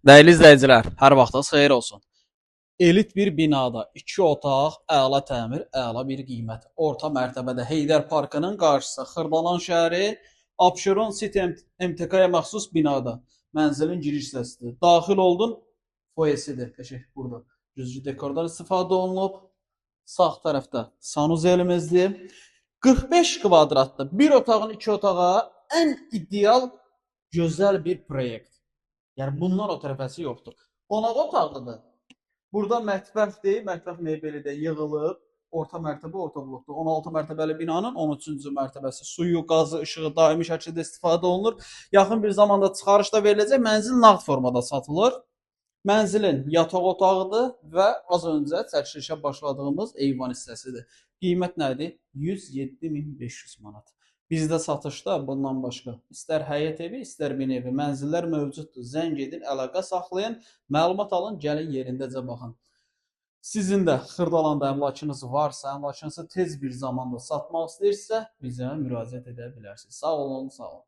Dəyərli izləyicilər, hər vaxtınız xeyir olsun. Elit bir binada 2 otaq, əla təmir, əla bir qiymət. Orta mərtəbədə Heydər Parkının qarşısı, Xırdalan şəhəri, Abşeron City MTK-ya məxsus binada mənzilin giriş hissəsidir. Daxil oldun, foyesidir. Qəşəng burada güzgü dekordan istifadə olunub. Sağ tərəfdə sanuzelimizdir. 45 kvadratda bir otağın iki otağa ən ideal gözəl bir proyekt. Yəni bundan o tərəfəsi yoxdur. Qonaq otağıdır. Burada mətbəxdir, mətbəx mebeli də yığılıb. Orta mərtəbə, orta blokdur. 16 mərtəbəli binanın 13-cü mərtəbəsi. Suyu, qazı, işığı daimi şəkildə istifadə olunur. Yaxın bir zamanda çıxarış da veriləcək. Mənzil nağd formada satılır. Mənzilin yataq otağıdır və az öncə çəkilişə başladığımız eyvan hissəsidir. Qiymət nədir? 107.500 manat. Bizdə satışda bundan başqa istər həyət evi, istər bina evi mənzillər mövcuddur. Zəng edin, əlaqə saxlayın, məlumat alın, gəlin yerindəcə baxın. Sizin də Xırdalanda əmlakınız varsa, əmlakınızı tez bir zamanda satmaq istəyirsə, bizə müraciət edə bilərsiniz. Sağ olun, sağ olun.